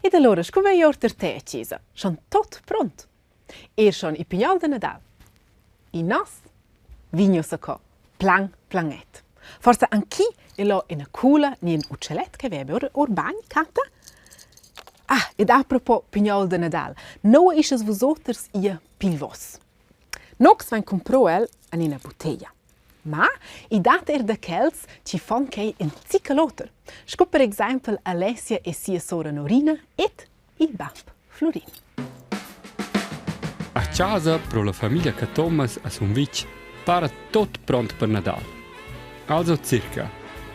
Ed allora scu vei our tar te a chesa? Schon tot pront. Er schon il pignol da Nadal. I nos vign ussa co, plan planet. Forsa anchi è lo ina cula ni in utschellet che veva or, or bagn canta? Ah, ed apropos pignol da Nadal, noua ischas vus oters ia pil vos? Nox vain cumpro el en ina butteglia. Ma i dat er da quels chi fan quai in zichel oter, sco per exaimpel Alessia e sia sora Norina ed il bab Flurin. A chasa pro la famiglia Cathomas a Sumvitg para tot pront per Nadal. Also circa.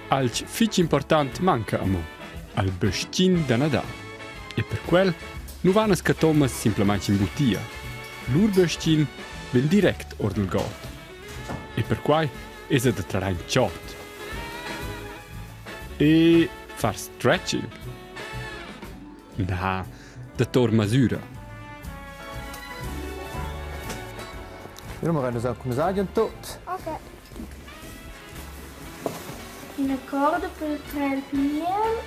Alch fich important manca amo, al bös-chin da Nadal. E per quel nu van as Cathomas simplamaing in butia. Lur bös-chin vegn direct our dal god. E perquai esa da trar aint chod. E far stretching? Na, da tor masüra. Io mi rendo come sagian tot. Ok. Ina corda per trer il pigniel.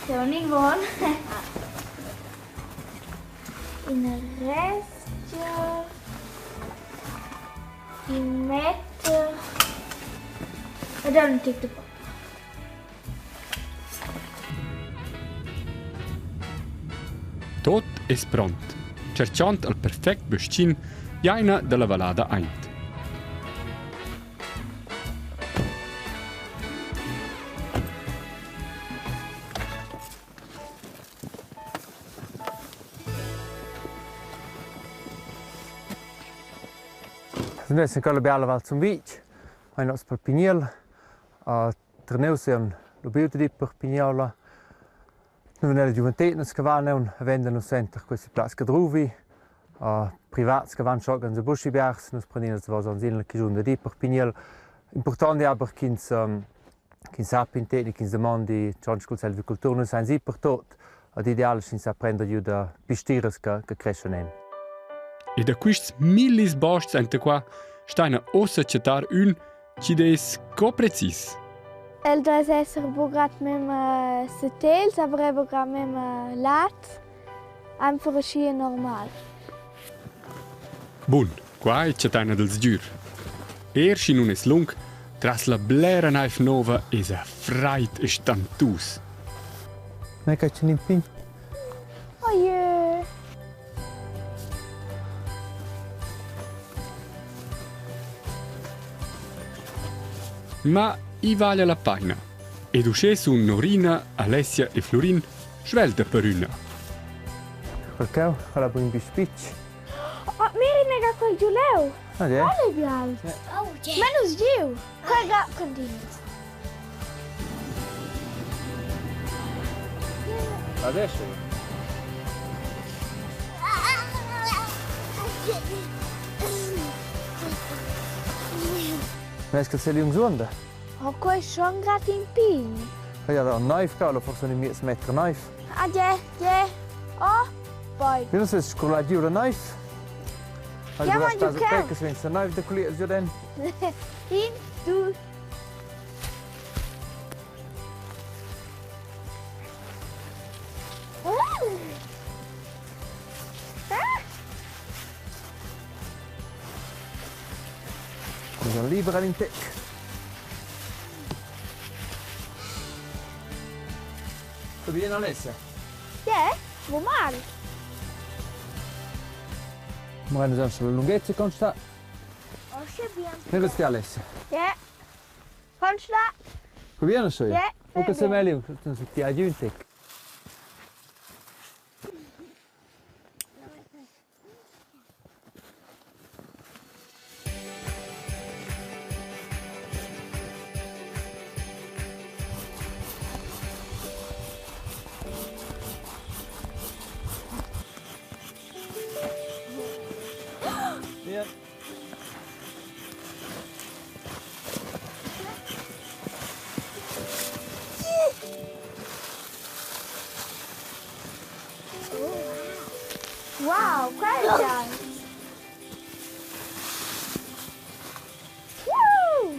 Toni bon. Ina resgia. In meter. Ed un tic de pop. Tot es pront. Tscherchand al perfect bös-chin giaina da la vallada aint. Nus essan quella biala val Sumvitg, ein oz per Pigniel. Treneus ean lubiu da dir per Pignola. Nus nella giuventetgna che van aunc a vender nus suenter questi plaz cadruvi. Privats che van schogan se buc biars, nus prendin els davos aunc sin la chischun da dir per Pigniel. Important è aber ch'ins ch'ins sappi in tec, ch'ins damondi tschonts cul selvicultur, nus ein si per tot. Ad ideal sch'ins sa prender giu da pistiras che, che creschan en. E da quists millis bosts enta qua staina ossa chattar ün Chi'd es co precis? El duess esser buc memma setels, aber er buc memma lat, einfach aschi normal. Bun, quai chattaina dal sgür. Er schi nun es lung, tras la blera naiv nouva esa fraid e stantus. Ne che c'è in Oh je! Ma i vaglia la paina. Ed uschè sun Norina, Alessia e Flurin svelta per üna. Perché quella bun bispitg? Oh, miri nega quel giu leu. Ah, yeah. Qual è bial? Oh, yeah. Menus giu. Quel ga prendins. Adesso. Weißt du, che liung suonda? Oh, quei schon grad in pign. Ja, da naiv calo, forse un miez meter naiv. Ah, je, je. Oh, poi. Io non so se scurla giù la naiv. Ja, ma giù che. Che se naiv da culier giù den. In, due. Sono libera in tec. Tu vieni Alessia? Yeah, wo mal. Ma noi siamo sulla lunghezza con sta. Oh, sche bien. Che Alessia? Yeah. Kannst du? Probieren schon. Ja. O che meglio, dann ti aiuti. Ja. Wow, quel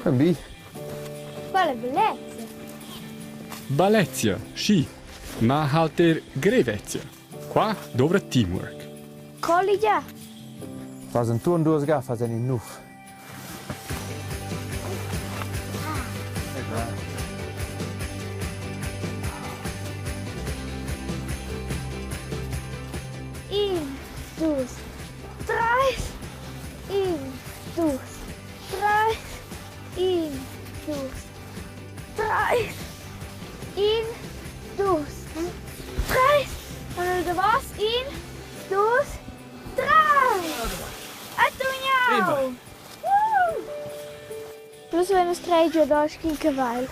è Bi. Quella bellezza. Balezia, schi. Ma halt er grevezia. Qua dovra teamwork. Colligia. Fas enturn duas gaffas en in nuf. In, dus, treis. In, dus, treis. In, dus, treis. In, dus, treis. Und il davos. In, dus, treis. Attugnau! Plus vein nus treis giu ad in cavagl.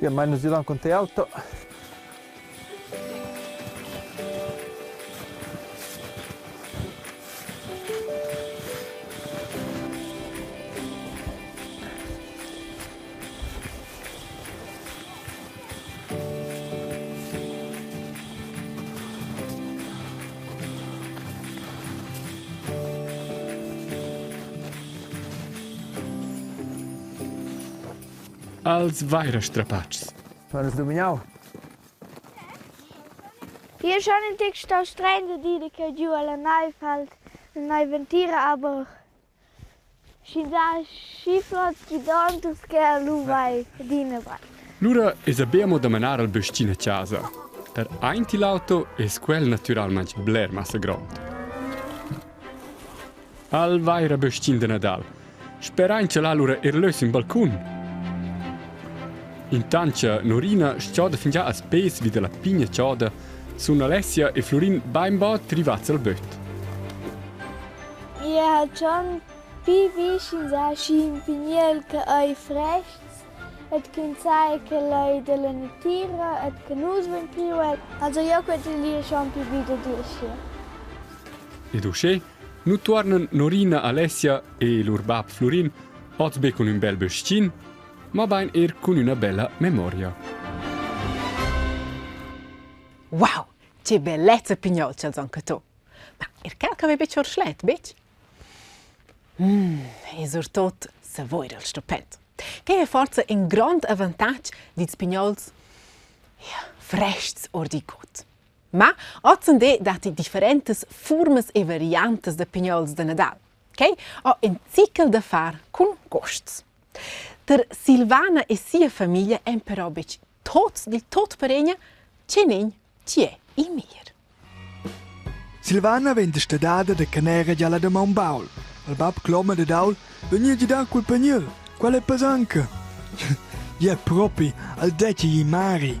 Ja, mein Silan con te auto. Als vaira strapatschs. Wann es domignau? Io schon in tic stau streng da dire che giu alla naiv halt, la naiv ventira, aber schi da schi flot gidontus che lu vai adina vai. Lura es abbiamo da manar al böstin a casa. Per aint il auto es quel natüralmaing bler massa grond. Al vaira böstin da Nadal. Sperain ch'el ha lura eir lö sün balcun. Intant cha Norina s-choda fingià as pes vi da la pigna choda, sun Alessia e Flurin bainbod rivats al böt. Ia ha schon pi vischins aschi in pigniel che ei frestgs et ch'ins sai ch'el ei dalla natira et che nus vein priu el. Also jeu quetel ir schon pi bi da dir aschia. Ed uschè nu tuornan Norina, Alessia e lur bab Flurin hoz be cun ün bel bös-chin, mabain eir cun üna bella memoria. Wow, che bellezza pignol ch'els han cattò! Ma er quel che aveva betg or schlet, betg? Mm, e surtut savoir il stupend. Quai è forsa in grond avantatg dils pignols ja, frests or di gut. Ma ozendi datti differentas furmas e variantas da pignols da Nadal. Quai ha in zichel da far cun cuosts. Per Silvana e sia famiglia èn però betg tots dil tot paregna tgenin tgi è il meglier. Silvana vegn destadada da canera gia la damaun baul. Il bab cloma dad ault, Vegni a gidar cul pagniel, quel è pesanca. Gie propi, el detti gli mari.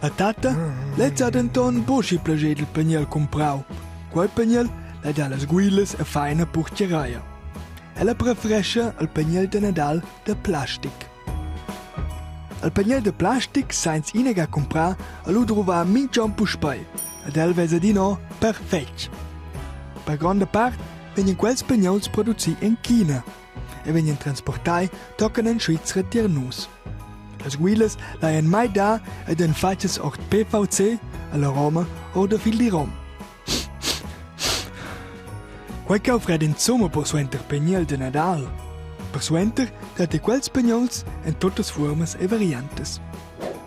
La tatta, lezza ha denton buc schi plascher dil pagniel cumprau. Quei pagniel lai dar las guilas e fa ina purtgeraia. Ella preferescha il pagniel da Nadal da plastic. Il pagniel da plastic sainz inaga cumprar e lu druvar mintg'onn puspei ed el vesa adina perfetg. Per gronda part vegnan quels pagnols produci en China e vegnan transportai tochen en Svizra tier nus. Las guilas laian mai dar ed en fatgas ord PVC alla Roma or da fil di rom. Quei che Alfred insumma po suenter pegniel de Nadal. Persuenter dat ei quels pegnols en tuttas fuormas e variantas.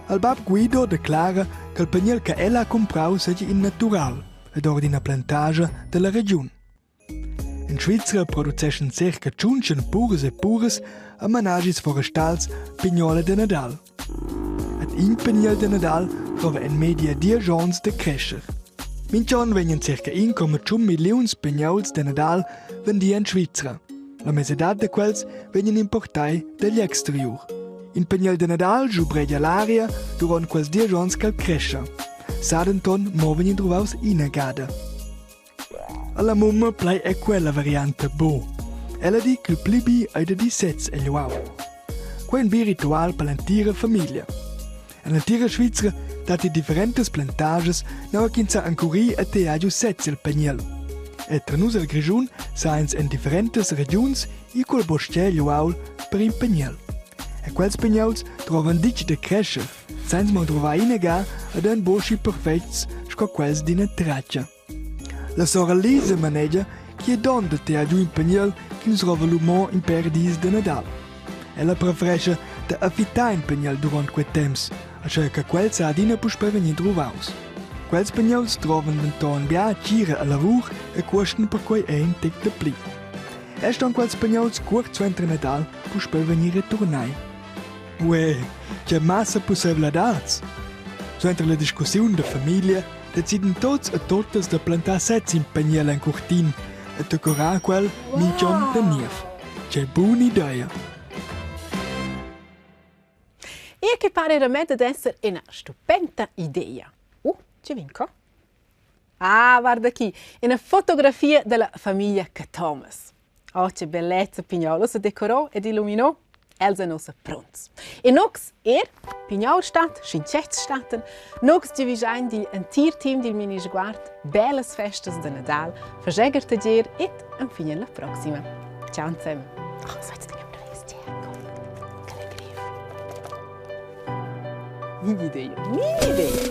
Al bab Guido declara ch'el pegniel che el ha cumprau seigi in natural ed ord ina plantagia dalla regiun. En Svizra produceschan circa tschunchen puras e puras a managis forestals pignola de Nadal. Ed in pignol de Nadal drova en media diesch onns de crescher. Mintg'onn vegnan circa 1,1 milliuns pignols de Nadal vendi en Svizra. La mesedad de quels vegnan importai dagl exteriur. In pignol de Nadal giubregia l'aria duront quels diesch onns ch'el crescha. Sa denton mo vegnir druvaus ina gada. Alla mumma plai è quella varianta bu. Ella di ch'il pli bi ei da dir sez egl uaul. Quei è in bi ritual per l'entira famiglia. En l'entira Svizra datti differentas plantages nua ch'ins sa ancurir e tear giu sez il pegniel. E tra nus el Grischun sa ins en differentas regiuns ir cul bostgè egl uaul per in pegniel. E quels pegnols drovan ditg da crescher, senza mo drovar inaga ed ein buc schi perfetgs sco quels d'ina tratga. La sora Lisa manegia ch'ei donn da ter giu in pagniel ch'ins rova lu mo in pèr dis da Nadal. Ella preferescha da affittar in pagniel duront quei temps. aschia che quel sa adina puspei vegnir druvaus. Quels pignols drovan denton bia tgira e lavur e cuostan perquei era in tec dapli. Er ston quels pignols cuort suenter Nadal puspei vegnir returnai. Uei, che massa pusseivladads! Suenter la discussiun da famiglia deciden tots e totas da plantar sez in pagniel en curtin e decorar quel mintg'onn da niev. Che buna idea! E che pare a me dad esser ina stupenta idea. Che vegn co? Ah, guarda qui, ina fotografia della famiglia Cathomas. Oh, che bellezza pignol, ussa decorò ed illuminò. Els èn ussa pronts. E nox er, pignol stat, schincets statten, nox giavischain digl entir team dil Minisguard bellas festas da Nadal, fageger tagier ed enfin la proxima. Ciao insieme. Oh, so jetzt den Che allegria. Mini idea, mini idea.